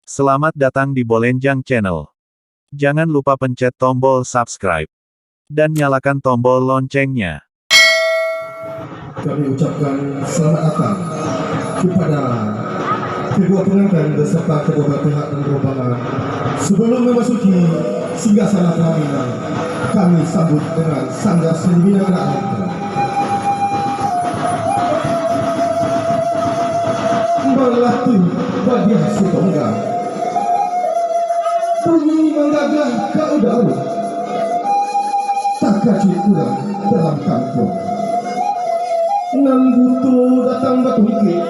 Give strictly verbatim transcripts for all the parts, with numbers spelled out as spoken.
Selamat datang di Bolenjang Channel. Jangan lupa pencet tombol subscribe dan nyalakan tombol loncengnya. Kami ucapkan selamat datang kepada kedua pengantin beserta kedua belah pihak dan rombongan. Sebelum memasuki singgasana pelaminan, kami sambut dengan sanggas Minangkabau. Balatuih badiah sitongga, bunyi manggagah ka udaro. Takajuik urang dalam kampuang. Nan buto datang batungkek,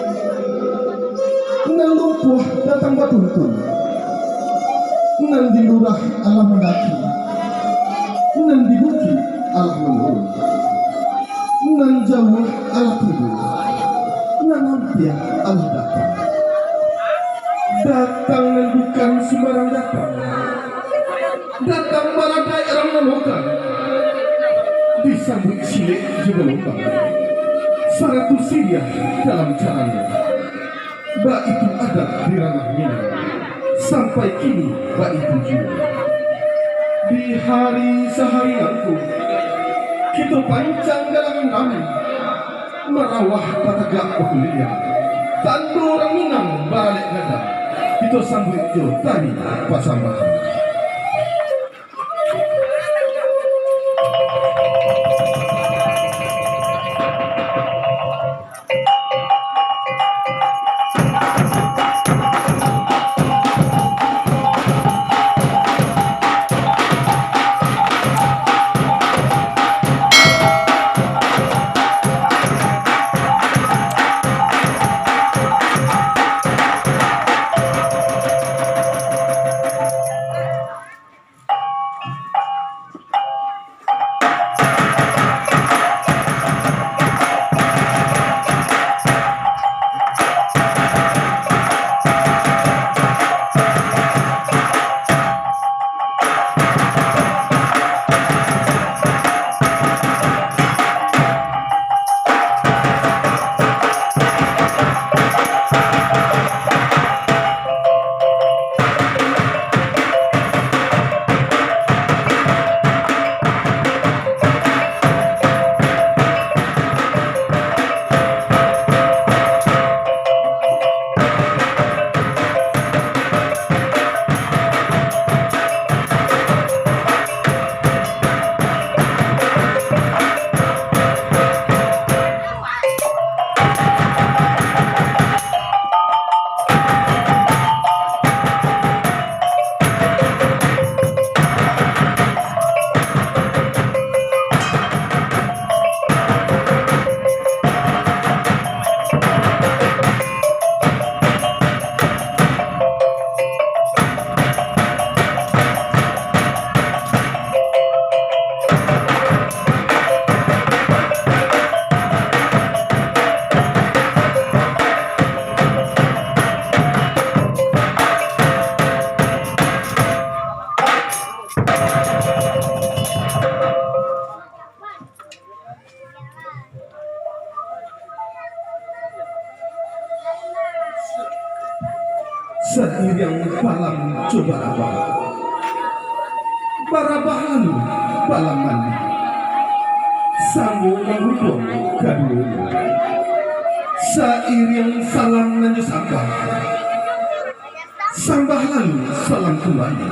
nan lumpuah datang batuntun, nan di lurah alah mandaki, nan di bukik alah manurun, nan jauah alah tibo, nan ampia alah datang. Datang nan bukan sumbarang datang. Datang baradaik rang nan logan, disambuik silek jo balombang, sarato siriah dalam caranyo. Baitu adat di ranah Minang, sampai kini baitu juo. Di hari sahari nangko, kito pancang galang rami, marawah batagak bakuliah, tando urang Minang baralek gadang, kito sambuik jo tari pasambahan. Sairiang palam jo barabah, barabah lalu palam mandi, samo mangudong kaduonyo. Sairiang salam nan jo sambah, sambah lalu salam kumbali,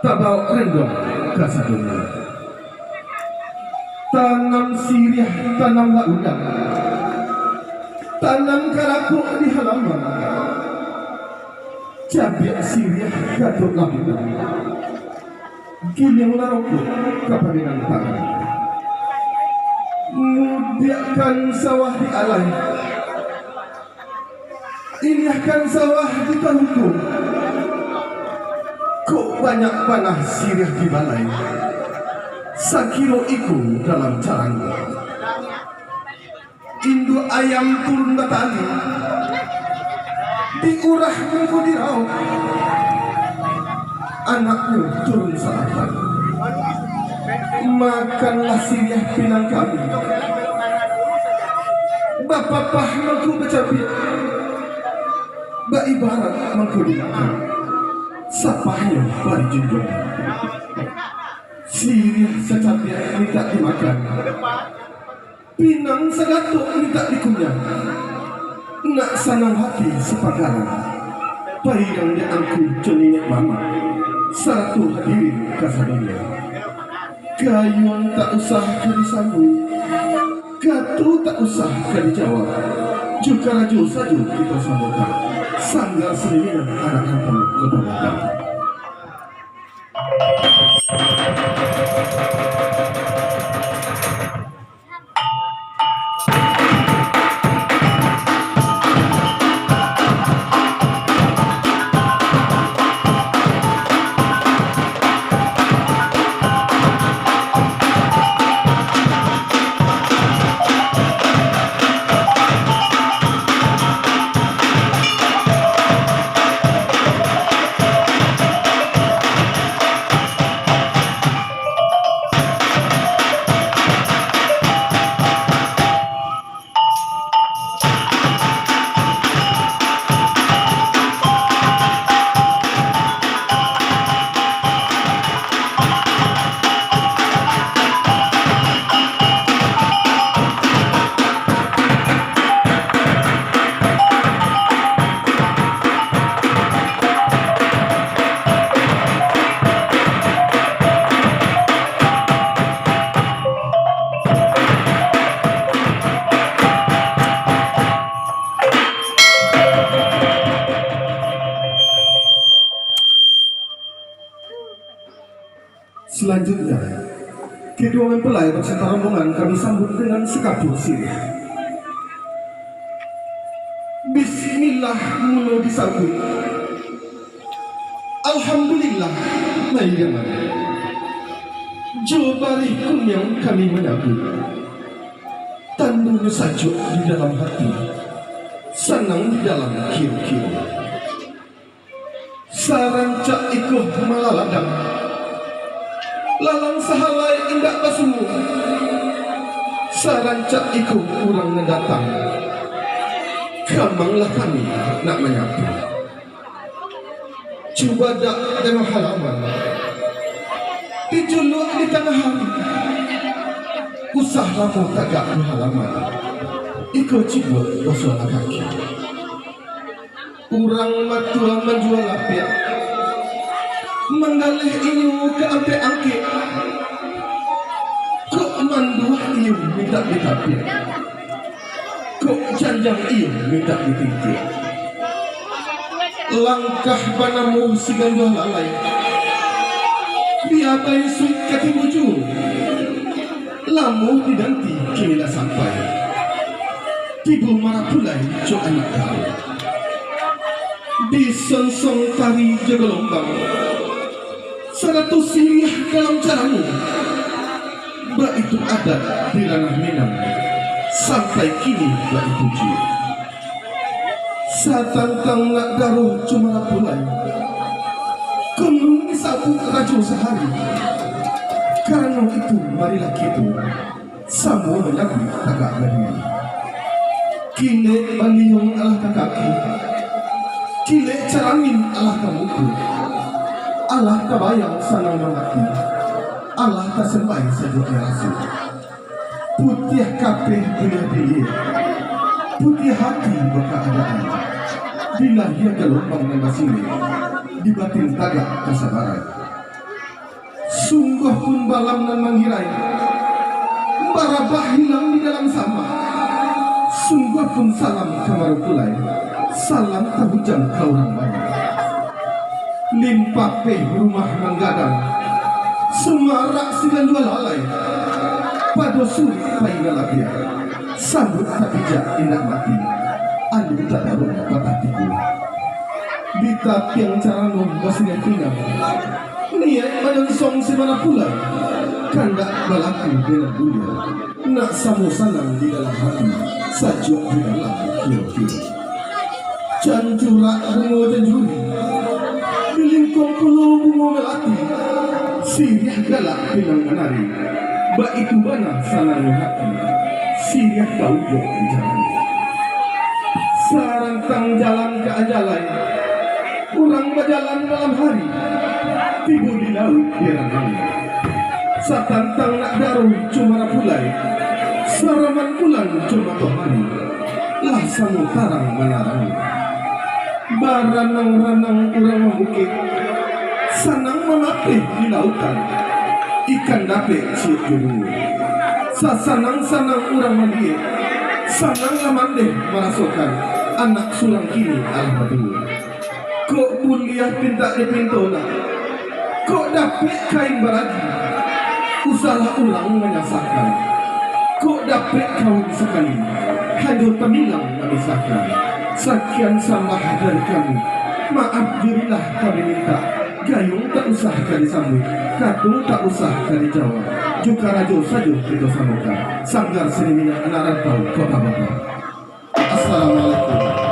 tabao rendong kasadonyo. Tanam siriah, tanamlah udang, tanam karakok di halaman. Cabiak siriah gadok labuah, giliang larokok ka parenan tangan. Mudiakkan sawah di alai, iliahkan sawah di tarungkung. Kok banyak bana siriah di balai, sakiro iko dalam carangnyo. Induak ayam turun batali, diurah mangko diraok. Anaknyo turun salapan, makanlah siriah pinang kami. Bapapah mangko bacabiak, Baibarat mangko dimakan, sapahnyo bari junjuangan. Siriah sacabiak mintak dimakan, pinang sagatok mintak dikunyah. Nak sanang hati sapakaran, paidang di angku jo niniak mamak, sarato hadirin kasadonyo. Kayuang tak usah ka disambuik, kato tak usah ka dijawab. Jo karajo sajo kito sambukan, Sanggar Seni Minang Anak Rantau Kota Batam. Salanjuiknyo, kaduo mempelai baserta rombongan kami sambuik dengan sakapur siriah. Bismillah mulo disambuik. Alhamdulillah, maidangan. Jo barih kuniang kami manyambuik. Tandonyo sajuak di dalam hati, sanang di dalam kiro-kiro. Sarancak iko malaladang, lalang sahalai indak basungguah. Sarancak iko urang nan datang, kamanglah kami nak manyapa. Cubadak tangah halaman, dijuluak di tangah ari. Usah lamo tagak di halaman, iko cibuak basuahlah kaki. Urang matua manjua lapiak, manggaleh inyo ka ampek angkek. Kok manduah iyo mintak ditapiak, kok janjang iyo mintak ditingkiak. Langkah banamo si ganduah lalai, bia baisuak ka tibo juo. Lamo dinanti kini lah sampai, tibo marapulai jo anak daro. Disonsong tari jo galombang, sarato siriah dalam carano. Baitu adat di ranah Minang, sampai kini baitu juo. Satantang nak daro jo marapulai, konon disabuik rajo sahari. Karano itu, marilah kito samo manyambuik tagak badiri. Kilek baliung alah ka kaki, kilek caramin alah ka muko, alah tabayang sanang mamati, alah tasembai sajuak raso. Putiah kapeh biliah-biliah, putiah hati bakaadaan. Dilahia galombang nan basilek, di batin tagak kasabaran. Sungguah pun balam nan mangirai, barabah hilang di dalam samak. Sungguah pun salam ka marapulai, salam tahujang ka urang banyak. Limpapeh rumah nan gadang, sumarak si ganduah lalai, pado surik pai nan labiah, sambuik tapijak indak mati, andu tadaruak patah tigo. Di tapiang carano basiriah pinang, niaik manyansong si marapulai, kandak balaku di nan buliah, nak samo sanang di dalam hati, sajuak di dalam kiro-kiro. Cancurak bungo janjuri, di lingkuang pulo bungo malati, siriah galak pinang manari, baitu bana sanangnyo hati, siriah taujuak di jalan. Sarang Tang jalan ka ajalai, urang bajalan malam hari, tibo di lauik di ranang. Satantang nak daruah cuma rapulai, saraman bulan cuma matohari, lah samo tarang manarang. Baranang-ranang urang mambukik, sanang mamapeh di lautan, ikan dapek ciek jo bungo. Sasanang-sanang urang maliek, sanang lah mandeh marasokan, anak surang kini alah baduo. Kok buliah pintak dipinto nak, kok dapek kain baragi, usahlah urang manyasakan. Kok dapek kawin sakali, hanyo tamilang mamisahkan. Sakian sambah dari kami, maaf jurilah kami mintak. Gayuang tak usah ka disambuik, kato tak usah ka dijawab. Jo karajo sajo kito samokan. Sanggar Seni Minyak Anak Rantau Kota Batam. Assalamualaikum.